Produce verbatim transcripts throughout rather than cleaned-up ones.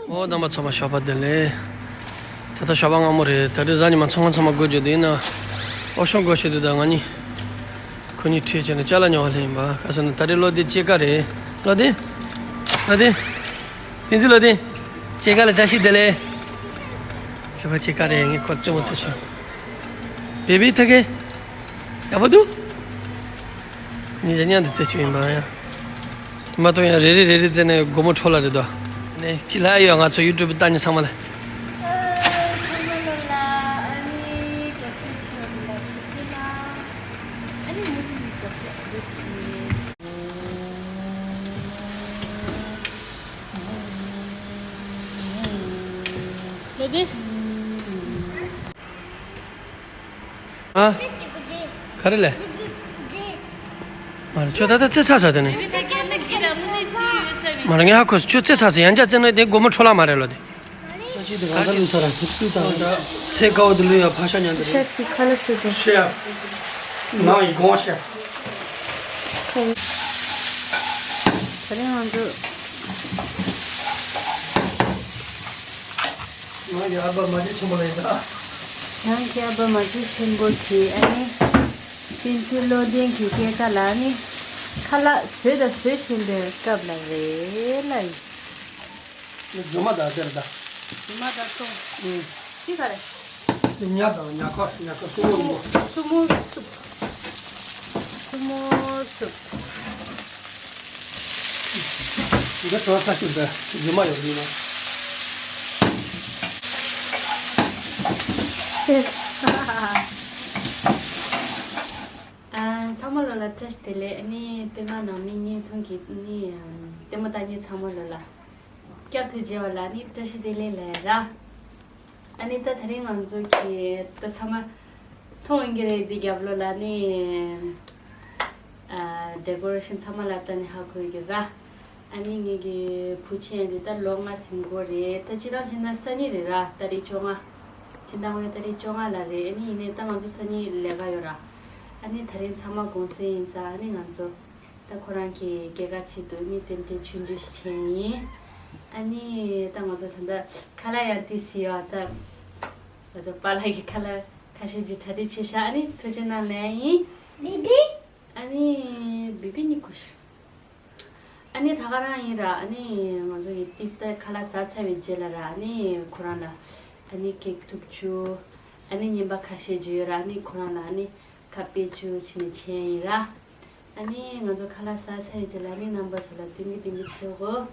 ཨོ་རྣམ་པ་ཚང་མ་ཞོགས་པ་བདེ་ལེགས། ད་ལྟ་ཞོགས་པ་སྔ་མོ་རེད། ད་དུང་གཟའ་ཉི་མ་ཚང་མ་ཚང་མ་སྒུག་རྒྱུ་དེ་ཡིན་ན། ཨོ་ཤོང་སྒོ་ཕྱེ་དུས་ད་ང་གཉིས། ཁོ་གཉིས་ཁྲིད་བྱས་ནས་ཅ་ལག་ཉོ་བ་སླེབས་ཡིན་པ། ག་ཟེར་ན་ད་རེས་བློ་བདེ་སྐྱེས་སྐར་རེད། བློ་བདེ། བློ་བདེ། བསྟན་འཛིན་བློ་བདེ། སྐྱེས་སྐར་ལ་བཀྲ་ཤིས་བདེ་ལེགས། རེད་པ། སྐྱེས་སྐར་རེད། ངས་ཁོར་རྩེད་མོ་རྩེ་ཆོག་བེ་བི་ཐ་གེ། ཡག་པོ་འདུག་ངས་མཉམ་དུ་རྩེ་ཆོག་ཡིན་པ་ཡ། མ་གཏོགས་ཡང་རེ་རེ་རེ་རེ་བཙལ་ནས་སྒོར་མོ་འཕྲོ་བརླག་རེད་དོ། ནས་ཅི་ལ་ཡོད། ང་ཚོ་ཡུ་ཊུབ་ལྟ་མཁན་ཚང་མ་ལ། ཚང་མ་ལ་ཨ་ནི་དགའ་སྤྲོ་ཆེ་བ་ལ་ཐུགས་རྗེ་གནང་། ཨ་ནི་མུ་མཐུད་ནས་དགའ་སྤྲོ་ཆེ་རེ་ཆེ། ལོ་དེ། ཨ། ག་རེ་ལས། མ་རེད། ཁྱོད་ད་ལྟ་རྩེད་ཚར་ཚར་དེ་ནི། མ་རེད། ངས་ཧ་གོ་སོང་། ཁྱོད་རྩེད་ཚར་ཚར། ཡང་བསྐྱར་རྩེད་ན་དེ་སྒོར་མོ་འཕྲོ་བརླག་མ་རེད་ལོ་དེ། ཚེ་དཀའ་བ་དེ་ལུས་ཡ་ཕ་ཤ་ཉན་དེ་རེད། ཤེ་ཡ། ནང་ཡི་དགོངས་ཤེ། ད་རིང་ང་ཚོ། ང་གི་ཨ་ཕ་མ་བྱན་ཆེན་པོ་ལ་ཡིན་ད། ང་གི་ཨ་ཕ་མ་བྱན་ཆེན་པོ་གིས་ཨ་ནི། བསྟན་འཛིན་བློ་ལྡན་གྱི་སྐྱེས་སྐར་ལ་ཨ་ནི། ཁ་ལག་བཟོས་དང་བཟོ་བཞིན་པའི་སྐབས་ལ་རེད་ལ་ཡིན། རྫུན་མ་དང་ཟེར་ད། རྫུན་མ་དང་སོང་། ཨུ། ཅི་ག་རེད། ཉ་དང་ཉ་ཁ་ཉ་ཁ་སྲུ་མོ་ཡིན་པ། སྲུ་མོ་སྲུ། སྲུ་མོ་སྲུ། འདི་དོ་ས་ཞིག་འདི་རྫུན་མ་ཡོད་འདི་ན། ཨ། ཚང་མ་ལོ་ལ་བཀྲ་ཤིས་བདེ་ལེགས། ཨ་ནི་པད་མ་ནང་མི་བརྙན་ཐུང་གི་ནི་ལྟད་མོ་ལྟ་མཁན་ཚང་མ་ལོ་ལ། སྐྱབས་ཐུགས་རྗེ་བ་ལ་ནི་བཀྲ་ཤིས་བདེ་ལེགས་ལབ་ར། ཨ་ནི་ད་དེ་རིང་ང་ཚོ་གི་ད་ཚང་མ་མཐོང་གི་རེད། འདི་རྒྱབ་ལོགས་ལ་ནི་ཨ་ཌེ་ཀོ་རེ་ཤན་ཚང་མ་ལ་ལྟ་ནས་ཧ་གོ་གི་ར། ཨ་ནི་ངེད་ཀྱི་བུ་ཆེན་འདི་ད་ལོ་ལྔ་ཟིན་གོ་རེད། ད་སྤྱིར་བཏང་བྱས་ན་སང་ཉིན་རེད་ར། ཏ་རིག་བཅོ་ལྔ། སྤྱིར་བཏང་ངོས་ཏ་རིག་བཅོ་ལྔ་ལ་རེད། ཨ་ནི་ཡིན་ནའི་ད་ང་ཚོ་སང་ཉིན་ལས་ཀ་ཡོད་ར། ཨ་ནི་དེ་རིང་ཚང་མ་དགོང་ཟས་ཡིན་ཙང་ཨ་ནི་ང་ཚོ། ད་ཁོ་རང་གི་སྐྱེས་སྐར་ཆེད་དུ་ནི་རྟེན་འབྲེལ་ཆུང་ཆུང་ཞིག་བྱས་ཡིན། ཨ་ནི་ད་ང་ཚོ་ད་ལྟ་ཁ་ལག་ཡང་ཏོག་ཙམ་ཡོད་ད། ང་ཚོ་པཱ་ལགས་ཀྱི་ཁ་ལག་ཁ་ཤས་ཅིག་གྲ་སྒྲིག་བྱས་ཤག་ཨ་ནི་ཐུགས་རྗེ་གནང་ལབ་ཡིན། ཨ་ནི་བི་བི་ནི་ཁུ་ཤ། ཨ་ནི་ད་ག་རང་ཡིན་ར། ཨ་ནི་ང་ཚོ་ཡི་ཏིག་ཏ་ཁ་ལག་ཟ་ཚར་བའི་རྗེས་ལ་ར། ཨ་ནི་ཁོ་རང་ལ་ཨ་ནི་ཀེག་དྲུག་ཅུ། ཨ་ནི་རྔན་པ་ཁ་ཤས་ཅིག་ཡོད་ར། ཨ་ནི་ཁོ་རང་ལ་ཨ་ནི་ཁ་དཔེ་ཅུ་བྱིན་ནས་ཆེན་ཡིན་ར། ཨ་ནི་ང་ཚོ་ཁ་ལག་ཟ་ཚར་བའི་རྗེས་ལ་ཨ་ནི་རྣམ་པ་ཚོ་ལ་ཏིང་གི་ཏིང་གི་ཆེ་གོ།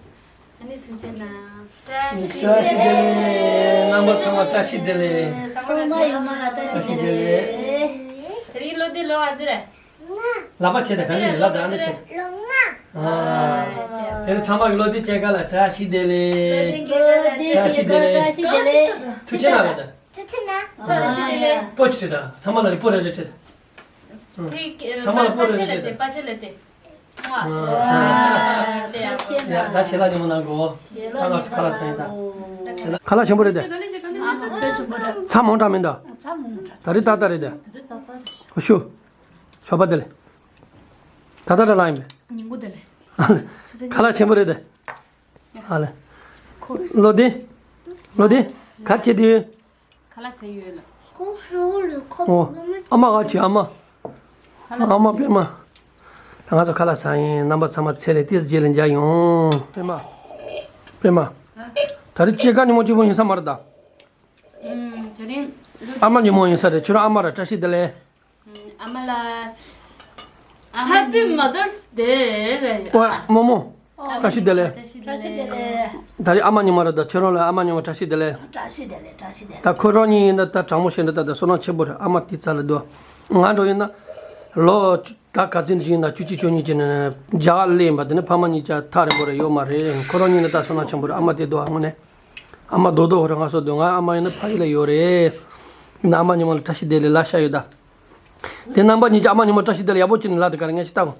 ཨ་ནི་ཐུགས་རྗེ་གནང་། བཀྲ་ཤིས་བདེ་ལེགས། རྣམ་པ་ཚང་མ་བཀྲ་ཤིས་བདེ་ལེགས། ཚང་མ་ཡོང་མ་ལ་བཀྲ་ཤིས་བདེ་ལེགས། དེ་རིང་ལོ་འདི་ལོ་ག་ཚོད་རེད། ལག་པ་བྱེད་དང་ག་རེ་རེད། ལག་དང་ཨ་ནི་བྱེད། ལོ་ལྔ། ཨ། དེ་ནི་ཚང་མ་གི་ལོ་འདི་སྐྱེས་སྐར་ལ་བཀྲ་ཤིས་བདེ་ལེགས། ལོ་འདི་སྐྱེས་སྐར་བཀྲ་ཤིས་བདེ་ལེགས། ཐུགས་རྗེ་གནང་ལ་ད། ཐུགས་རྗེ་གནང་། བཀྲ་ཤིས་བདེ་ལེགས། པོ་ཅི་རེད་ད། ཚང་མ་ལ་རི་པོ་རེ་རེ་སྤྲད་ད། ཚང་མ་ལ་པོ་རེ་རེ་སྤྲད་ད། པ་ཆེ་ལ་སྤྲད། ཡ་ད་ཞལ་ལག་ཉིན་མོ་གནང་གོ། ད་ང་ཚོ་ཁ་ལག་ཟ་ཡིན་ད། ཁ་ལག་ཆེན་པོ་རེད་ད། ཚྭ་མང་དྲགས་མིན་ད། ད་རེས་ཏག་ཏག་རེད་ད། ཨོ་ཤུ། ཞོགས་པ་བདེ་ལེགས། ད་ལྟ་འདྲ་ལ་ཡིན་པས། ཉིན་གུང་བདེ་ལེགས། ཁ་ལག་ཆེན་པོ་རེད་དེ། ཨ་ལེ། ལོ་དེ། ལོ་དེ། ག་རེ་བྱེད་དུས། ཁ་ལག་ཟས་ཡོད་ལ། ཨོ། ཨ་མ་ག་བྱེད་ཨ་མ། ཨ་མ་པད་མ། ད་ང་ཚོ་ཁ་ལག་ཟ་ཡིན། རྣམ་པ་ཚང་མ་ཚེ་རིང་ཏིས་རྗེས་ལ་མཇལ་ཡོང་། པད་མ། པད་མ། ད་རེས་སྐྱེས་སྐར་ཉིན་མོ་གཅིག་པོ་ཡིན་ས་མ་རེད་ད། ཨུམ། དེ་རིང་། ཨ་མ་ཉིན་མོ་ཡིན་ས་རེད། ཁྱོད་རང་ཨ་མ་ར་བཀྲ་ཤིས་བདེ་ལེགས། ཨ་མ་ལ། ཨ་མ། Happy Mother's Day ལབ་ཡོད། ཨོ་རྨོ་མོ། བཀྲ་ཤིས་བདེ་ལེགས། བཀྲ་ཤིས་བདེ་ལེགས། ད་རེས་ཨ་མ་ཉིན་མོ་རེད་ད། ཁྱོད་རང་ལ་ཨ་མ་ཉིན་མོ་བཀྲ་ཤིས་བདེ་ལེགས། བཀྲ་ཤིས་བདེ་ལེགས། བཀྲ་ཤིས་བདེ་ལེགས། ད་ཁོ་རང་གཉིས་ཡིན་ན་ད་དྲང་མོ་བཤད་ན་ད་ད་བསོད་ནམས་ཆེན་པོ་རེད། ཨ་མ་དེ་རྩ་ལ་འདུག་ང་འདྲ་ཡིན་ན་ལོ་ད་ག་ཚོད་ཡིན་ན་བཅུ་གཅིག་བཅུ་གཉིས་ཀྱི་ནང་རྒྱ་གར་སླེབས་ཡིན་པ། དེ་ནི་ཕ་མ་གཉིས་ཀྱང་ཐག་རིང་པོ་རེད། ཡོད་མ་རེད། ཁོ་རང་གཉིས་ནི་ད་བསོད་ནམས་ཆེན་པོ་རེད། ཨ་མ་དེ་འདུག་ཨ་དངོས་གནས་ཨ་མ་རྡོག་རྡོག་རེད། ང་སོ་འདུག་ང་ཨ་མ་ཡིན་ན་ཕ་ཡུལ་ལ་ཡོད་རེད། ཡིན་ན་ཨ་མ་ཉིན་མོ་ལ་བཀྲ་ཤིས་བདེ་ལེགས་ལབ་ཤག་ཡོད་ད། དེ་རྣམ་པ་གཉིས་ཀྱི་ཨ་མ་ཉིན་མོ་བཀྲ་ཤིས་བདེ་ལེགས་ཡག་པོ་བྱས་ནས་ལབ་དང་ག་རེ། ངས་ཅིག་ལྟ་གོ།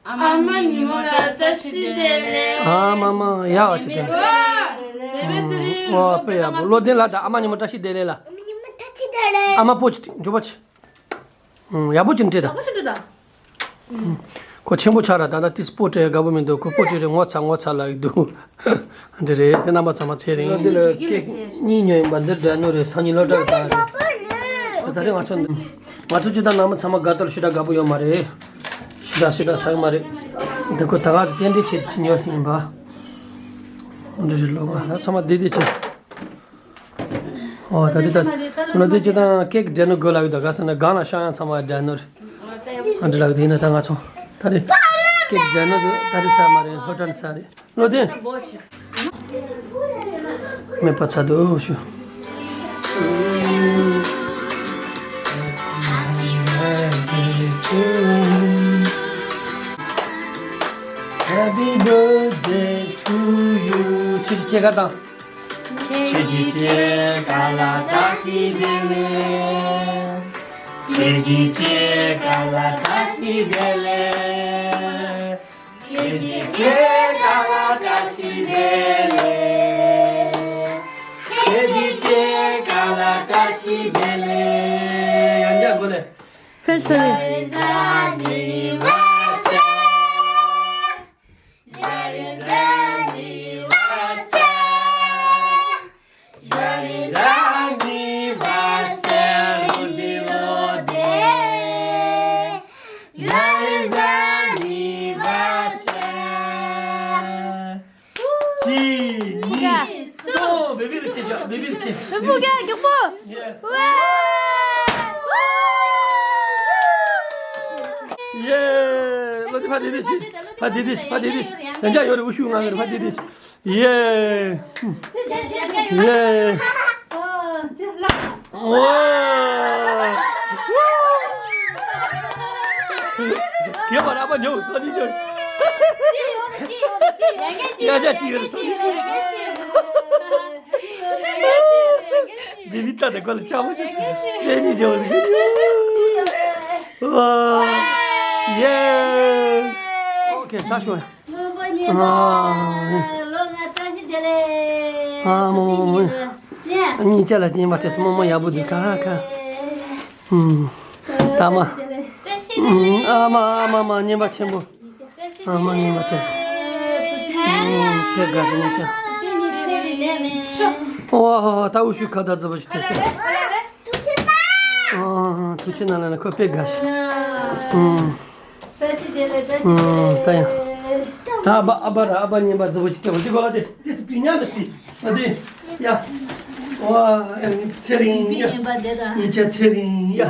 ཨ་མ་ཉིན་མོ་ལ་བཀྲ་ཤིས་བདེ་ལེགས། ཨ་མ་མ་ཡག་པ་ཅིག་དེ། ཨོ་དཔེ་ཡག་པོ། བློ་ལྡན་ལབ་དང་ཨ་མ་ཉིན་མོ་བཀྲ་ཤིས་བདེ་ལེགས་ལབ། ཨ་མ་པོ་ཅིག་འཇུ་བ་ཅིག་ཨུམ། ཡག་པོ་ཅིག་འདྲི་དང་། ཡག་པོ་ཅིག་འདྲི་དང་། ཨུམ། ཁོ་ཆེན་པོ་ཆགས་ར། ད་ལྟ་ཏིས་སྤོ་སྤྲད་དགའ་པོ་མི་འདུག་ཁོ་སྤོ་སྤྲད་རེད། ངོ་ཚ་ངོ་ཚ་ལབ་ཀྱི་འདུག་འདི་རེད། དེ་རྣམ་པ་ཚང་མ་ཚེ་རིང་། ལོ་འདི་ལ་ཀེག་གཉིས་ཉོས་ཡིན་པ། འདི་སྦྲ་ནོར་རེད། སང་ཉིན་སློབ་གྲྭར་བཏང་རེད། ད་རེས་ང་ཚོ་འདི་ང་ཚོ་སྤྱི་བཏང་ནང་མི་ཚང་མ་དགའ་ཏོར་ཞེ་དྲག་དགའ་པོ་ཡོད་མ་རེད། ཞེ་དྲག་ཞེ་དྲག་ཟ་གི་མ་རེད། འདི་ཁོ་ད་ག་ཚོད་རྟེན་འབྲེལ་ཆེད་ཅིག་ཉོས་ཡིན་པ། འདི་རེད། ལོ་ང་ཚང་མ་བདེ་བདེ་བྱེད། ཨོ་ད་དེ་ད་ལོ་དེ་ཅི་དང་ཀེག་སྦྲ་ནོར་དགོས་ལབ་ཡོད། ད་ག་ས་ན་གང་ལ་ཤང་ཡང་ཚང་མ་སྦྲ་ནོར་རེད། ཨ་འདྲ་ལབ་དེ་ཡིན་ན་ད་ང་ཚོ་ད་རེས་ཀེག་སྦྲ་ནོར་དུ་ད་རེས་ཟ་མ་རེད། ལྷོ་ཊལ་ཟ་རེད། ལོ་དེ་མེད་པ་ཚ་དུ་ཤུ། Happy birthday to you. ཁྱེད་ཀྱི་སྐད་ག་དང་། ཁྱེད་ཀྱི་སྐད་ག་ལ་བཀྲ་ཤིས་བདེ་ལེགས། ཁྱེད་ཀྱི་སྐད་ག་ལ་བཀྲ་ཤིས་བདེ་ལེགས། ཁྱེད་ཀྱི་སྐད་ག་ལ་བཀྲ་ཤིས་བདེ་ལེགས། ཁྱེད་ཀྱི་སྐད་ག་ལ་བཀྲ་ཤིས་བདེ་ལེགས། ཡང་བསྐྱར་དགོས་ལེ། ཕེབས་སོང་ལེ། Joyeux anniversaire. Joyeux anniversaire. Joyeux anniversaire, Rudy Rodé. Joyeux anniversaire. གཅིག་གཉིས། སོ། བེ་བི་ལ་ཅི་བྱ། བེ་བི་ལ་ཅི། བེ་བི་ག་མགྱོགས་པོ། ཡེ། ཝེ། ཡེ། ལོ་དེ་ཕ་དེ་དེ་ཤི། ཕ་དེ་དེ་ཕ་དེ་དེ། ཡང་ཅག་ཡོད་རེད། འུ་ཤུ་ང་གི་རེད། ཕ་དེ་དེ་ཤི། ཡེ། ཡེ། ཝེ། གེ་བ་ར་པ་ཉོ་སོ་ནི་ཉོ། ཡང་ཅག་ཅི་ཡོད་རེད། སོ་ནི་ཉོ། བེ་བི་ཏ་དེ་ཁོ་ལ་ཆག་མོ་ཆག་བེ་བི་ཇོ་ལི། ཡེ། ཨོ་ཁེ། ད་ཤོད། རྨོ་མོ་ཉེ་ལ། ཨ། ལོ་ལྔ་བཀྲ་ཤིས་བདེ་ལེགས། ཨ། རྨོ་མོ། ཉེ་ལ། ཉེ། གཉིས་ཆ་ལ་རྨོ་མོ་བཀྲ་ཤིས། རྨོ་མོ་ཡག་པོ་འདུག་ཁ་ཁ། ཨུམ། ད་མ། བཀྲ་ཤིས་བདེ་ལེགས། ཨ་མ། ཨ་མ་མ། རྔན་པ་ཆེན་པོ། ཨ་མ། རྔན་པ་ཆེན་པོ། ཨུམ། དཔེ་དགའ་ཞིག་ཉེ་ཆ། ཨོ་ཧོ་ཧོ། ད་འུ་ཤུ་ཁ་ད་རྫི་བོ་ཞིག་ཐེ་སེ། ཨོ། ཐུགས་ཆེ་ན་ལ་ན་ཁོ་དཔེ་དགའ་ཞིག། ཨུམ། བཀྲ་ཤིས་བདེ་ལེགས། བཀྲ་ཤིས་བདེ་ལེགས། ཨུམ། ད་ཡང་། ད་ཨ་ཕ། ཨ་ཕ་ར་ཨ་ཕ་རྔན་པ་རྫི་བོ་ཅིག་སྟེར་བ་ཅིག་གོ་ལ་དེ། དེ་སི་པི་ཉ་ལ་སི་ཨ་དེ། ཡ། ཝ། ཚེ་རིང་ཡ། རྔན་པ་དེ་དང་། ཉེ་ཆ་ཚེ་རིང་ཡ། ཨ།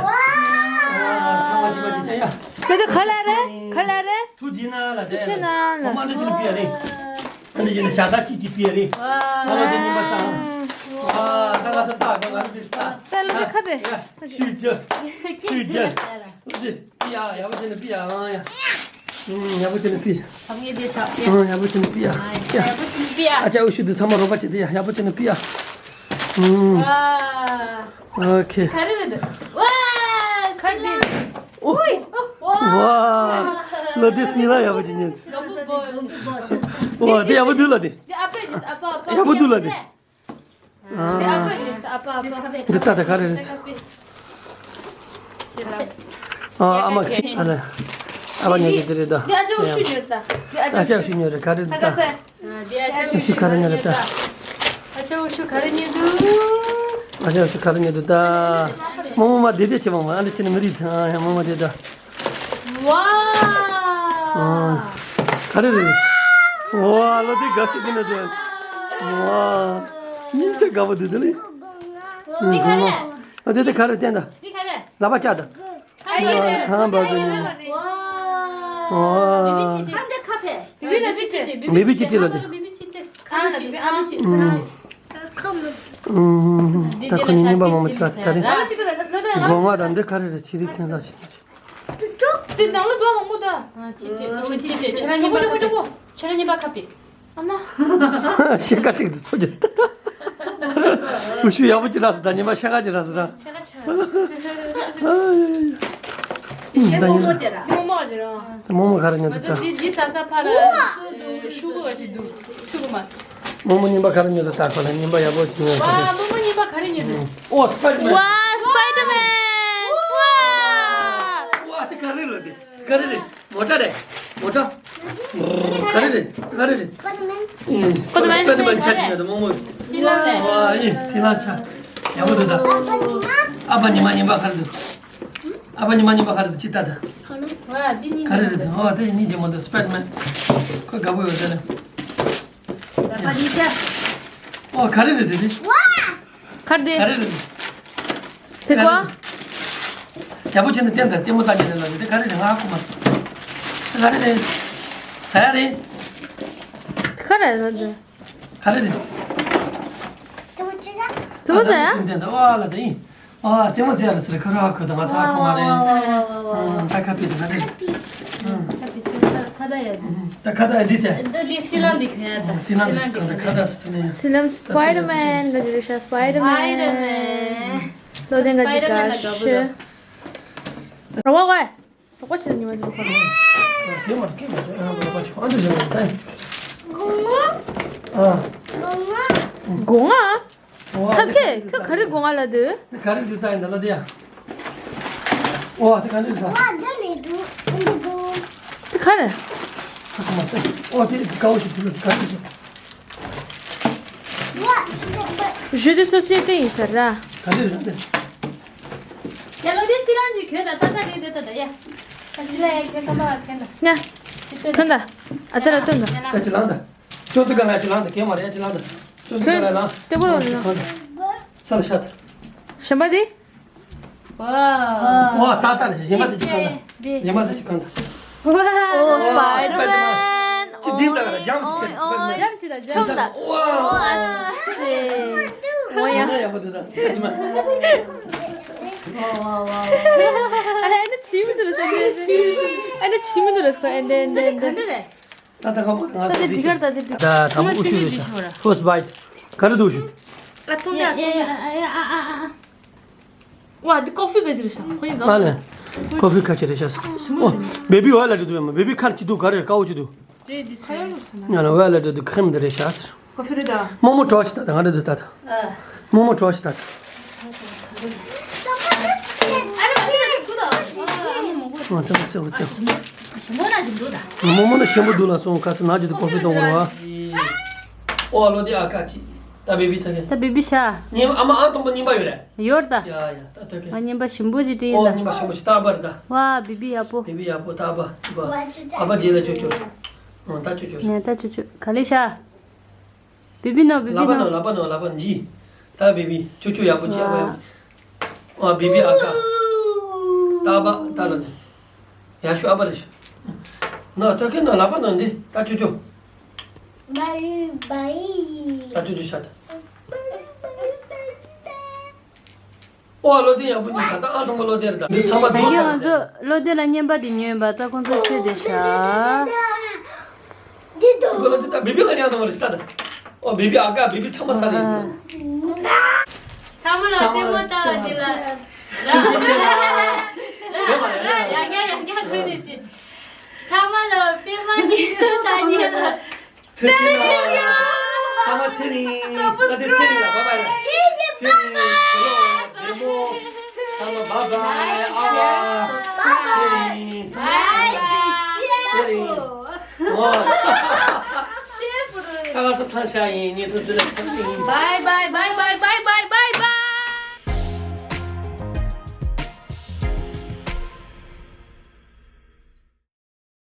ཚང་མ་ཅི་མ་ཅི་ཅ་ཡ། ཁྱོད་དེ་ག་ལ་རེད། ག་ལ་རེད། ཐུགས་རྗེ་ན་ལ་དེ། ཐུགས་རྗེ་ན་ལ། ཁོ་མ་ནི་ཅི་ལ་པི་ཡ་རེད། ཨ་ནི་ཅི་ལ་ཞག་ད་ཅི་ཅི་པི་ཡ་རེད། ཝ། ད་ལ་དེ་རྔན་པ་ད། ཝ། ད་ག་ས་ད་ག་ག་རེ་པི་ས། ད་ལ་དེ་ཁ་པེ། ཡ། ཤུ་ཅ། ཤུ་ཅ། དེ། པི་ཡ། ཡག་པོ་བྱས་ནས་པི་ཡ། ཨང་ཡ། ཨང་། ཡག་པོ་བྱས་ནས་པི་ཡ། ཨང་། ཡག་པོ་བྱས་ནས་པི་ཡ། ཨང་། ཡག་པོ་བྱས་ནས་པི་ཡ། ཨ་ཅག་འུ་ཤུ་དེ་ཚང་མ་རོགས་པ་བྱས་ཏེ་ཡ། ཡག་པོ་བྱས་ནས་པི་ཡ། ཨང་། ཨོ་ཁེ། ག་རེ་རེད། ཝ། ཁ་དེ། ཨོ། ཝ། ལོ་དེ་སི་ལ་ཡག་པོ་བྱས་ནས། ཝ། དེ་ཡག་པོ་འདུག་ལ་དེ། དེ་ཨ་ཕའི་ཨ་ཕ། ཨ་ཕ། ཡག་པོ་འདུག་ལ་དེ། ཨ། འདི་ཨ་ཕ་ཡིན། ཨ་ཕ། ཨ་ཕ། འདི་ལྟ་དང་ག་རེ་རེད། ཨ། ཨ་མ་ཁི་ཨ་ལ། ཨ་ཕ་ཉོ་གི་འདི་རེད་ད། འདི་ཨ་ཅག་འུ་ཤུ་ཉོས་རེད་ད། འདི་ཨ་ཅག་འུ་ཤུ་ཉོས་རེད། ག་རེ་རེད་ད། ཨ་ཁ་སེ། འདི་ཨ་ཅག་འུ་ཤུ་ག་རེ་ཉོས་རེད་ད། ཨ་ཅག་འུ་ཤུ་ག་རེ་ཉོས་འདུག་ཨ་ཅག་འུ་ཤུ་ག་རེ་ཉོས་འདུག་ད། རྨོ་མོ་མ་བདེ་བདེ་བྱེད་མ་མ། ཨ་འདི་ཁྱེད་ནི་མི་རིགས་ཚང་ཡ། རྨོ་མོ་བདེ་ད། ཝ། ཨ། ག་རེ་རེད། ཝ། ལོ་དེ་དགའ་ཤོས་དེ་ན་དེ། ཝ། སྙིང་རྗེ་དགའ་པོ་འདུག་དེ་ལས། འདི་ག་རེ། ཨ་དེ་དེ་ག་རེ་བསྟན་ད། འདི་ག་རེ། ལ་པ་ཅག་ད། ཨ་ཡེ་རེད། ཧང་པ་ཟེར་ཉིན། ཝ། ཝ། ཧང་དེ་ཁ་ཕེ། བི་བི་ཅི་ཅི། བི་བི་ཅི་ཅི་ལ་དེ། བི་བི་ཅི་ཅི། ཨ་ཅི་ཨ་ཅི། ཨུམ། ད་ཁོ་ནི་རྔན་པ་མང་པོ་ཆགས་ད་རེད། སྒོ་ང་དང་འདི་ག་རེ་རེད། ཕྱི་རིག་ཁན་ས་ཞིག་དེ་ནང་ལ་དོ་མང་པོ་ད། ཨ་ཅི་ཅི། ཨ་ཅི་ཅི། ཁྱེད་རང་རྔན་པ་ཁ་པེ། ཁྱེད་རང་རྔན་པ་ཁ་པེ། ཨ་མ། ཤེལ་ཁ་ཀྲིག་ཏུ་ཚོ་རྒྱུ། འུ་ཤུ་ཡག་པོ་ཅི་རག་སི་ད། རྔན་པ་ཤེལ་ཁ་ཅི་རག་སི་ར། ཤེལ་ཁ་ཆག་རག་སི། ཨ་ཡ་ཡ། ཨ་ཡ་ཡ། ཨ་ད་རྨོ་མོ་ཡིན་ད། དེ་ར། རྨོ་མོ་དེ་ར། རྨོ་མོ་ག་རེ་ཉོས་འདུག་ད། ང་ཚོ་དེ་དེ་ཟ་ས་ཕ་ལ་ཤུ་གུ་བ་ཞིག་འདུག་ཤུ་གུ་མ། རྨོ་མོ་རྔན་པ་ག་རེ་ཉོས་འདུག་ད། ཁོ་ལ་རྔན་པ་ཡག་པོ་ཞིག་ཉོས་ད། ཝ། རྨོ་མོ་རྔན་པ་ག་རེ་ཉོས་འདུག་ཨོ། སི་པའི་ཌར་མེན། ཝ། སི་པའི་ཌར་མེན། ཝ། ཝ། དེ་ག་རེ་ལ་དེ། ག་རེ་རེད། མོ་ཊ་རེད། མོ་ཊ། ག་རེ་རེད། ག་རེ་རེད། སྤར་ཌི་མན། སྤར་ཌི་མན་ཆ་ཅིག་ཡོད་དོ་མོག་མོག་སྲིད་ལམ་རེད། ཨ་ཡེ་སྲིད་ལམ་ཆ། ཡག་པོ་འདུག་ད། ཨ་ཕ་ཉི་མ་ཉི་མ་ག་རེ་འདུག་ཨ་ཕ་ཉི་མ་ཉི་མ་ག་རེ་འདུག་ཅི་ལྟ་ད། ཨ་འདི་གཉིས་ག་རེ་རེད་འདུག་ཨོ་དེ་གཉིས་ཀྱི་མོ་འདུག་སྤར་ཌི་མན། ཁོ་དགའ་པོ་ཡོད་ད་ལ། ཨ་ཕ་ཉི་ཆ། ཨོ་ག་རེ་རེད་དེ་དེ། གར་དེ། ག་རེ་རེད། ཚེ་ཀོ། ཡག་པོ་བྱས་ནས་བསྟན་དང་ལྟད་མོ་ལྟ་མཁན་རེད་ལ་དེ་ག་རེ་རེད། ང་ཧ་གོ་མ་སོང་། དེ་ག་རེ་རེད། ཟ་ཡ་རེད། ག་རེ་རེད་དེ། ག་རེ་རེད། ཚེ་ཀོ་ཟ་ཡ། བསྟན་དང་ཨ་ལ་དེ་ཡིན། ཨ་རྩེད་མོ་རྩེ་ཡ་རེད་ཟེར་ཁ་རོག་ཧ་གོ་ད་ང་ཚོ་ཧ་གོ་མ་རེད། ད་ཁ་པི་དེ་ག་རེ་རེད། ཁ་པི་དེ་ད་ཁ་ད་ཡ། ད་ཁ་ད་འདི་ཟེར། འདི་ལས་སྲིད་ལམ་འདི་གོན་ཡ་ད། སྲིད་ལམ་འདི་གོན་ད་ཁ་ད་ཚ་ནས། སྲིད་ལམ་སྤའི་ཌར་མན་ལ་འགྲོ་ཤག་སྤའི་ཌར་མན། སྤའི་ཌར་མན། ལོ་ལྡན་ག་ཅིག་དགའ་ཤོས། ར་བ་ཝེ། རོགས་པ་ཞིག་ཉི་མ་ཉི་མ་ཁ་ལ། དེ་མར་ཁེ་མ་ཨ་རོགས་པ་ཆོ་ཨ་འདྲ་ཞིག་ལ་ད། སྒོ་ང་། སྒོ་ང་། ཨ། སྒོ་ང་། ཁ་ཁེ་ཁ་ག་རེ་སྒོ་ང་ལ་དུ། ག་རེ་འདུག་ད་ཡིན་ད་ལ་དེ་ཡ། ཨོ་དེ་ག་འདྲ་ཞིག་ད། ཨ་འདི་ལས་འདུག་འདི་འདུག་དེ་ག་རེ། ཨོ་དེ་གའོ་ཞིག་འདུག་ལ་དེ་ག་འདྲ་ཞིག Jeu de société ཡིན་ས་ར། ག་འདྲ་རེད་དེ། ཡ་ལོ་དེ་སྲིད་ལམ་གྱི་གོས་དང་ཏག་ཏག་རེད་དེ་ད་ད་ཡ། ད་སྲིད་ལམ་ཡ་གོས་ཏག་ཏག་གོན་ད། ང་། གོན་ད། ཨ་ཅག་ལ་སྟོན་ད། ཨ་ཅི་ལང་ད། ཅོ་ཙི་ག་ལ་ཅི་ལང་ད་གེ་མ་རེད་ཨ་ཅི་ལང་ད། ཅོ་ཙི་ག་ལ་ལང་། ཏེ་གོ་ལ་ལང་། ས་ལ་ཤ་ད། གཞན་པ་དེ། ཝ། ཝ་ཏག་ཏག་རེད། གཞན་པ་དེ་ཅི་གང་ད། གཞན་པ་དེ་ཅི་གང་ད། ཝ། ཨོ་སྤའི་ཌར་མན། ཅི་འདི་ད་ར་ཇམ་ཅི་ཅི་སྤའི་ཌར་མན། ཇམ་ཅི་ད་ཇམ་ཅི་ད། ཝ། ཝ་ཡ། ཡ་ཡ་མ་དེ་ད་སྤའི་ཌར་མན། ཝ་ཝ་ཝ། ཨ་ནི་ཨ་ནི་ཆི་མི་འདུག་ལ་ས་ཨ་ནི་ཆི་མི་འདུག་ལ་ས་ཨ་ནི་ཨ་ནི་ཨ་ནི། ད་ད་ག་མ་ང་ད་ད་འདི་གར་ད་འདི་འདི། ད་དང་པོ་ཨུ་ཆུ་རེད་ཤག First bite། ག་རེ་འདུག་ཞུ། ཨ་ཐུང་ཡ་ཡ་ཡ་ཨ་ཨ་ཨ་ཨ། ཝ་འདི་ཀོ་ཧྥི་ག་ཅི་རེད་ཤག་ཁོ་ཡིན་ག་ཨ་ལེ། ཀོ་ཧྥི་ག་ཅི་རེད་ཤག་ཨོ། བེ་བི་ཝ་ལ་འདྲ་འདུག་ཡ་མ་བེ་བི་ཁར་ཅི་འདུག་ག་རེ་རེད་ཀ་འོ་ཅི་འདུག་རེད་འདི་ཚོ་ཡ། ང་ལ་ཝ་ལ་འདྲ་འདུག་ཁེམ་འདི་རེད་ཤག་ཀོ་ཧྥི་རེད་ད། རྨོ་མོ་གྲོགས་ཤིག་ད་ད་ང་འདྲ་འདུག་ད་ད། རྨོ་མོ་གྲོགས་ཤིག་ད་ད། ཨ་རེ་ཨ་རེ་ཨ་རེ་ཁུ་ད། ཨ་རྨོ་མོ། ཨ་ཚ་ཚ་ཚ། ཞིམ་པོ་ན་ཅིག་འདུག་ད། རྨོ་མོ་ན་ཞིམ་པོ་འདུག་ལ་སོང་ཁ་སི་ན་ཅི་འདུག་ཀོ་ཧྥི་གཏོང་དགོས་རེད་བ། ཨོ་ལོ་དེ་ཨ་ཀ་ཅི། ད་བེ་བི་ཐ་གེ། ད་བེ་བི་ཤ། ཉིན་ཨ་མ་ཨང་དང་པོ་རྙིང་པ་ཡོད་རེད། ཡོད་ད། ཡ་ཡ་ད་ཐ་གེ། ང་རྙིང་པ་ཞིམ་པོ་ཅིག་དྲིས་ཨོ་ཡིན་ད། རྙིང་པ་ཞིམ་པོ་ཞིག་ད་བར་ད། ཝ་བེ་བི་ཡག་པོ། བེ་བི་ཡག་པོ་ད་བ་བ། ཨ་བ་རྗེས་ལ་ཅོ་ཅོ། ཨོ་ད་ཅོ་ཅོ། ཉ་ད་ཅོ་ཅོ་ག་ལེ་ཤ། བི་བི་ནོ་བི་བི་ལ་པ་ནོ། ནོ་ལ་པ་ནོ་ལ་པ་ཇི། ད་བི་བི་ཅུ་ཅུ་ཡག་པོ་ཅི་ཨ་པ་ཡག་པོ་ཅི། ཨ་བི་བི་ཨ་ཀ་ད་པ་ད་ལ་ནི། ཡ་ཤུ་ཨ་པ་རེ་ཤུ། ནོ་ཐོ་ཁེ་ནོ་ལ་པ་ནོ་འདི་ད་ཅུ་ཅུ། བའི་བའི། ད་ཅུ་ཅུ་ཤ་ད། ཨོ་བློ་ལྡན་ཡག་པོ་ཉོས། ད་ལྟ་ཨང་དང་པོ་བློ་ལྡན་རེད་ད། འདི་ཚང་མ་ད་རྒྱུ་ང་ཚོ་བློ་ལྡན་ལ་རྔན་པ་དེ་ཉོས་པ་ད་ཁོང་ཚོ་ཤེས་བསྡད་ཤག་བློ་ལྡན་ད་བི་བི་ལ་ཉན་དང་རེད་ད་ད། ཨོ་བི་བི་ཨ་ཀ་བི་བི་ཚང་མ་ས་རེད་ཟེར། ཚང་མ་ལ་ལྟད་མོ་ལྟ་བ་དེ་ལ་ཡ་ཡ་ཡ་ཡ་གོ་ནས་ཅི། ཚང་མ་ལ་པད་མ་ཉིད་དུ་ལྟ་ཉེ་ལ། ཚེ་རིང་ལ། ཚང་མ་ཚེ་རིང་། ཨ་དེ་ཚེ་རིང་ལ་བྷའི་བྷའི་ལ། ཚེ་རིང་ཚེ་རིང་བདེ་མོ། ཚང་མ་བྷའི་བྷའི། ཨ་བ། ཚེ་རིང་། ཚེ་རིང་། ཨོ། ད་ང་ཚོ་ཚང་ཤག་ཡིན། ཉིན་ཐོ་འདི་ལ་ཚང་ཡིན། བྷའི་བྷའི་བྷའི།